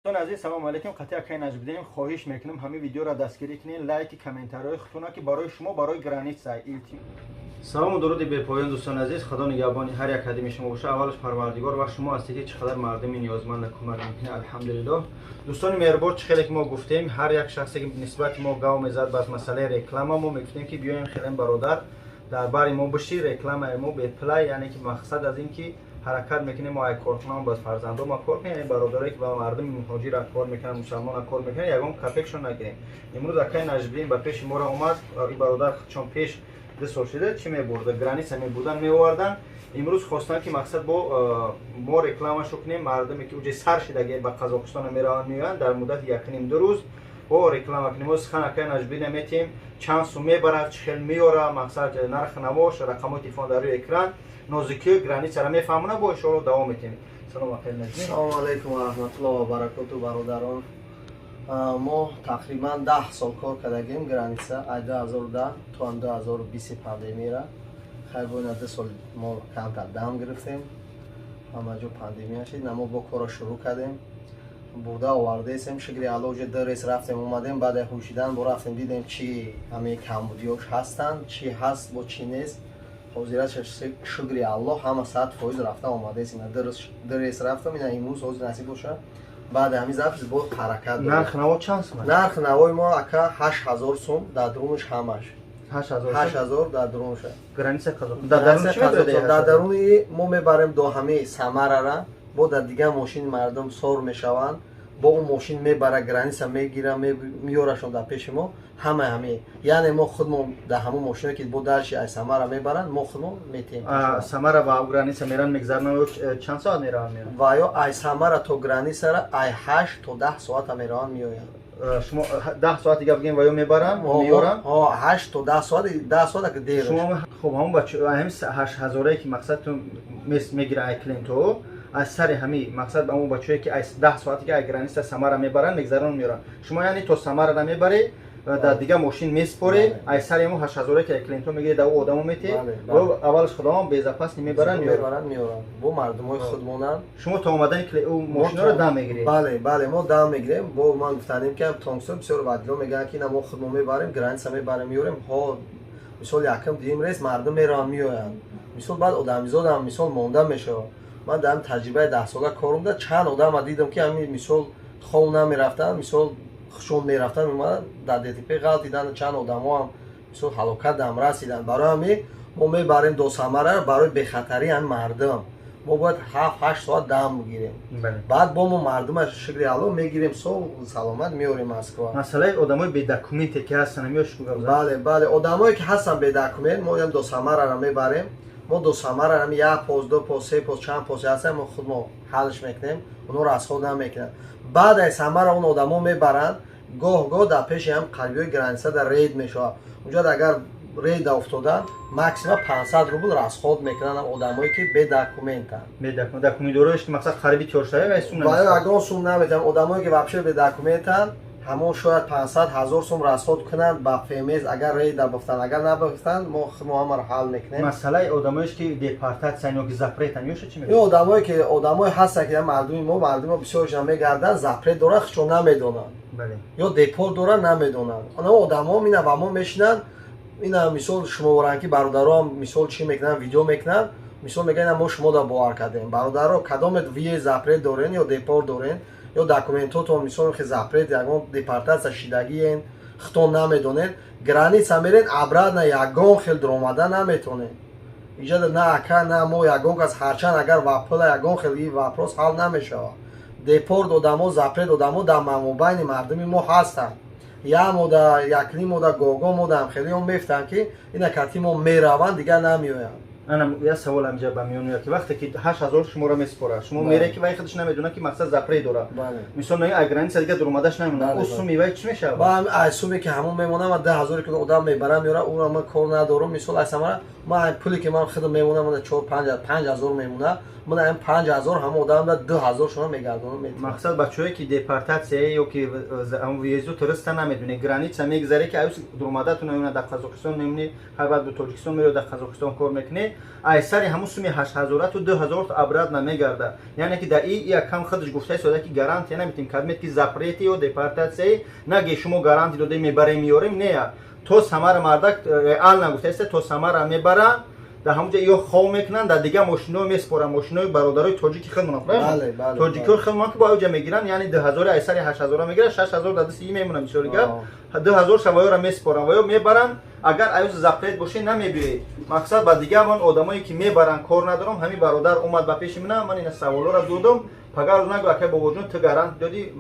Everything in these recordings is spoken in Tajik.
Дӯстони азиз, салому алейкум. Қатъи акай Наҷмиддинем. Хоҳиш мекунам, ҳамин видеоро дастгирӣ кунед, лайки, комментариҳои худтона, ки барои шумо, барои граница. Салому дуруди бепоён, дӯстони азиз. Худо нигаҳбони ҳар як ҳадими шумо боша. Аввалаш Парвардигор ва шумо ҳастед, ки чӣ қадар мардуми ниёзманда кӯмак мекунед. Алҳамдулиллоҳ. Дӯстони меҳрубон, чӣ хеле ки мо гуфтем, ҳар як шахсе ки нисбати мо гав мезад ба масъалаи реклама, мо мегуфтем, ки биёем, хелем, бародар, дар бари мо биши, рекламаи мо бепулай. Яъне ки мақсад аз ин ки ҳаракат мекунем, мо ай корхонамо ба фарзандо ма кор кунем, яъне бародарое ки ба мардуми муҳоҷира кор мекунанд, мусалмона кор мекунанд, ягон копейкашон нагирем. Имрӯз акай Наҷмиддин ба пеши моро омад. И бародар чон пеш 2 сол шуда чӣ мебурда, граница мебурдан, меовардан. Имрӯз хостанд, ки мақсад бо мо рекламашо кунем. Мардуме ки уҷе сар шидаги ба Қазоқистона мераванд, меоянд, дар муддати 1,5-2 рӯз бо реклама кунем. Мо сухан акай Наҷмиддина метиҳем, чанд сум мебарад, чӣ хел меёра, мақсад нархи навош, рақамҳои телефон дар рӯи экран, нозикиҳои границаро мефаҳмона. Бо иншоалло давом метиҳем. Салом, акай Наҷмиддин. Салому алейкум ва раҳматуллоҳ ва баракоту, бародарон. Мо тақрибан 10 сол кор кардагим граница, ай 2010 то 2020 пандемияра. Хайр, бо ина 2 сол мо камтар дам гирифтем, ҳама ҷо пандемия шид. На, мо бо корро шурӯъ кардем, бурда овардаесем. Шукри Алло, уже ду рейс рафтем, омадем. Баъде ҳушидан бо рафтем, дидем, чӣ ҳамаи камбудиёш ҳастанд, чӣ ҳаст, бо чӣ нест. Ҳозира, шукри Аллоҳ, ҳама 100% рафта омадаес. Ина ду рейс рафтам, ина имрӯз ҳозир насиб боша, баъди ҳамин запись бо ҳаракат. Нарх наво чанд сум? Нархи навои мо, ака, 8000 сум, дар дурунаш ҳамаш. 8000? 8000 дар дурунаша. Граница Қазоқ, дар дарун чӣ мебаред? Дар даруни мо мебарем до ҳамаи Самарара, бо дар дигар мошини мардум сор мешаванд, бо он мошин мебара, граница мегира, меёрашон дар пеши мо ҳама ҳаме. Яъне мо худмо дар ҳамон мошине ки бо дальше ай Самара мебаранд, мо худмо метиҳем. Самара ва граница меран, мегзаранд, чанд соат мераванд, меоянд? Ва ё ай Самара то границара ай 8 то 10 соата мераванд, меоянд. Шумо 10 соат дига бигем, ва ё мебаранд, меёранд? 8 то 10 соат, 10 соат ака дер. Шумо хуб, ҳамон ҳамин 8000-ае ки мақсадтон мегира ай клиентҳо, аз сари ҳами мақсад ҳамон бачаҳое ки ай 10 соате ки ай граница Самара мебаранд, мегзаранд, меёранд, шумо яъне то Самара намебарӣ, дар дигар мошин меспорӣ, ай сари ҳамон 8000-ае ки ай клиентҳо мегирӣ, дар ӯ одамо метиҳӣ, аввалаш худованд безопасный мебаранд. Мебаранд, меёранд, бо мардумои худмонанд. Шумо то омадани ӯ мошинаро дам мегиред? Бале, мо дам мегирем. Бо ман гуфтанем, ки тонксо бисёр вадило мегӯянд, ки ина мо худмо мебарем, граница мебарем, меёрем. Ҳо, мисол, якум, дуюм рейс мардум мераванд, меоянд. Мисол, баъд одамизодам, мисол, монда мешавад. Ман дар ҳамин таҷрибаи 10-сола корум да чанд одама дидам, ки ҳамин, мисол, хов намерафтанд, мисол, хушон мерафтанд, меомаданд, дар ДТП ғалтиданд, чанд одамоам, мисол, ҳалокат дам расиданд. Барои ҳамин мо мебарем до Самара, барои бехатарии ҳамин мардум мо бояд 7-8 соат дам бигирем. Баъд бо мо мардума, шукри Алло, мегирем, сов саломат меорем Москва. Масъалаи одамои бедокументе ки ҳастанд? Бале, одамое ки ҳастанд бедокумент, мо до Самарара мебарем. Мо до Самара ҳами як пост, ду пост, се пост, чанд пост ҳастем, мо худмо ҳалш мекунем, онҳоро расход намекунанд. Баъд аз Самара он одамо мебаранд, гоҳ гоҳ дар пеши ҳам қалбиҳои граница дар рейд мешавад. Унҷо агар рейда уфтоданд, максимум 500 рубл расход мекунанд одамое ки бедокументанд. Документдорош мақсад хариби тёршава ва сум? Ва ягон сум наметавонанд. Одамое ки вообще бедокументанд, ҳамон шояд 500, 1000 сум расход кунанд ба ФМС, агар рейда буфтанд. Агар набуфтанд, мо мо ҳамаро ҳал мекунем. Масъалаи одамоеш ки депортатсия ё ки запретан ёша чӣ? Ин одамое ки, одамое ҳастанд, ки мардуми мо бисёршон мегарданд, запрет доранд, худшон намедонанд ё депорт доранд, намедонанд. Оно одамо ина ба мо мешинанд, ина, мисол, шумоворанд, ки бародароам, мисол, чӣ мекунанд, видео мекунанд, мисол, мегӯянд: «Мо шумо да бовар кардем». Бародаро, кадомет вие запрет дорен ё депорт дорен ё документотон, мисол, ки запрет, ягон депортатсия шидагиен, худтон намедонед, граница мерен, обратно ягон хел дуромада наметонед. Иҷода на ака, на мо, ягон кас, ҳарчанд агар вапула, ягон хел и вопрос ҳал намешавад. Депорт одамо, запрет одамо дар мобайни мардуми мо ҳастанд. Як мода, якним мода, гого модаам хелеон мефтанд, ки ина кати мо мераванд, дигар намеоянд. Ана як савол ҳамҷа ба миён меояд, ки вақте ки 8000 шуморо месупорад, шумо мере, ки вай худаш намедонад, ки мақсад запрет дорад, мисол, ай граница дига дуромадаш намемонад, ӯ суми вай чӣ мешавад? Ба ай суме ки ҳамон мемонам, 10 ҳазоре ки одам мебарам, меёра, ӯро ман кор надорам. Мисол, ай Самара ман пуле ки ман худам мемонам, чор, панҷ ҳазор мемонад. Ман ам 5000 ҳама одамда 2000 шумо мегардонам. Мақсад, бачаҳое ки депортация ё ки въезд у туриста намедоне, граница мегзаре, ки аюс дуромадатун аюна дар Қазоқистон мемони, ҳай баъд бо Тоҷикистон меро, дар Қазоқистон кор мекунӣ, ай сари ҳамун суми 8000-ату 2000 обратно мегарда. Яъне ки дар и якам худаш гуфта истода, ки гарантия наметим. Кадмет ки запрет и ё депортация и наге, шумо гарантия дода мебарем, меёрем, не. То Самара мардак реально гуфтааста, то Самара мебаранд, дар ҳамунҷа ё хов мекунанд, дар дигар мошиноро меспоранд, мошинои бародарои тоҷики худмон, тоҷикои худмон, ки бо оҷа мегиранд. Яъне 2000 ай сари 8000 мегиранд, 6000 дар дасти мемонад. Мисоли гап, 2000 шаваёра меспоранд ва ё мебаранд. Агар аюз запрет боше, намебиёед. Мақсад, ба дигар ман одамое ки мебаранд кор надорам. Ҳамин бародар омад ба пеши мана, ман ина саволоро додам. Пагар рӯз нагӯ, акай бобоҷон, ту гарант додӣ.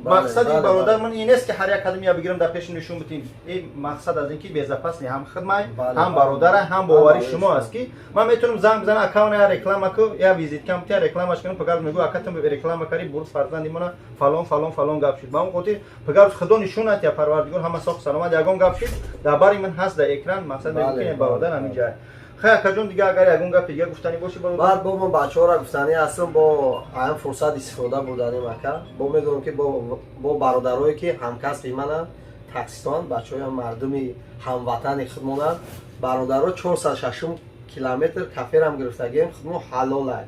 Мақсади бародар ман ин нест, ки ҳар як кадам я бигирам, дар пеши нишон битим. Ин мақсад аз ин ки безопасный ҳам хидмай, ҳам бародара, ҳам бовари шумо аст, ки ман метавонам занг бизанам: акаона, я реклама ку, я визитка м, я рекламаш кунам. Пагар мегӯ: ака, ту реклама кари, бурд фарзанди мана, фалон, фалон, фалон гап шуд. Ба он хотир пагар худо нишонат, я Парвардигор, ҳама соҳ саломат, ягон гап шуд, дар бари ман ҳаст, дар экран. Мақсад мегӯ, бародар ҳамин ҷай. Хай, акаҷон, дига агар ягон гапи дига гуфтанӣ бошӣ, бародар. Баъд бо мо бачаҳоро гуфтанӣ ҳастам, бо ҳам фурсат истифода бурданем, ака. Бо медонам, ки бо бародарое ки ҳамкасби мананд, таксистон, бачаҳои мардуми ҳамватани худмонанд, бародаро, 406-ум километр каферам гирифтагием, худмо ҳалолай.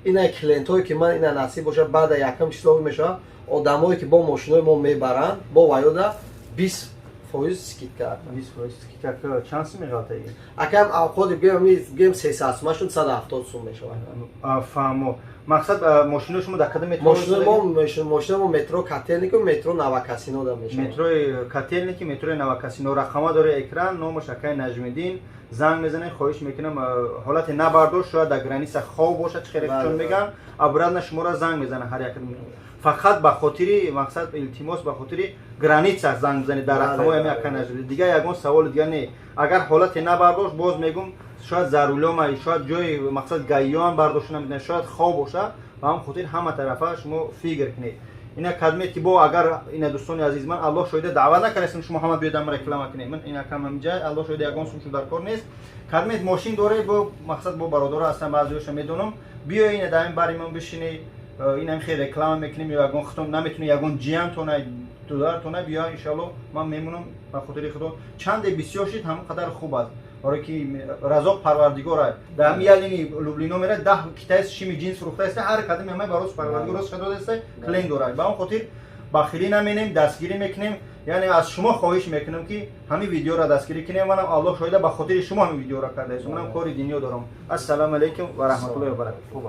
Ина клиентое ки ман ина насиб бошад, баъда якум число мешавад, одамое ки бо мошинои мо мебаранд, бо ваёда 20% скидка. 20% скидка чанд сум меғалтаи? Акам, авқоти гем 300 сума шуд, 170 сум мешавад. Фаҳмо. Мақсад, мошинои шумо дар кадом метро? Мошинои мо метро Котельники, метро Новокасино да мешавад. Метрои Котельники, метрои Новокасино. Рақама дори экран, номаш акай Наҷмиддин. Занг мезанед, хоҳиш мекунам. Ҳолате набардошт, шояд дар граница хов бошад, чӣ хеле чун мегӯям, обратно шуморо занг мезанад ҳар як. Фақат ба хотири мақсад, илтимос, ба хотири граница занг бизанед дар рақамҳои ами акай Наҷмиддин. Дигар ягон саволи дигар не. Агар ҳолате набардошт, боз мегум, шояд за рулём, шояд ҷои мақсад гаиёам бардошта намедонад, шояд хов боша. Ба ҳам хотир ҳама тарафа шумо фикр кунед. Ина кадмет ки бо агар ина, дӯстони азиз, ман, Аллоҳ шоҳида, даъват накардастам, шумо ҳама биёдам реклама кунед. Ман ина кам ҳамҷай, Аллоҳ шоҳида, ягон сум шу дар кор нест. Кадмет мошин доре, бо мақсад, бо бародаро ҳастам, баъзеҳоша медонам, биё ина дар ин бари ман бишинӣ, инам хел реклама мекунем. Ё ягон худтон наметуни, ягон ҷиянтона, додаратона, биё, иншалло, ман мемонам. Ба хотири Худо, чанде бисёр шид, ҳамон қадар хуб аст, барое ки разоқ Парвардигор аст. Дар ҳами як лини Люблино мера, 10 китаец шими ҷинс фурӯхтааст, ҳар кадами ҳамаи барои Парвардигор рост додааст, клиент дорад. Ба он хотир бахилӣ наменем, дастгирӣ мекунем. Яъне аз шумо хоҳиш мекунам, ки ҳамин видеоро дастгирӣ кунем. Манам, Аллоҳ шоҳида, ба хотири шумо ҳамин видеоро кардаистам. Манам кори дунё дорам. Ассалому алайкум ва раҳматуллоҳи ва баракатуҳ.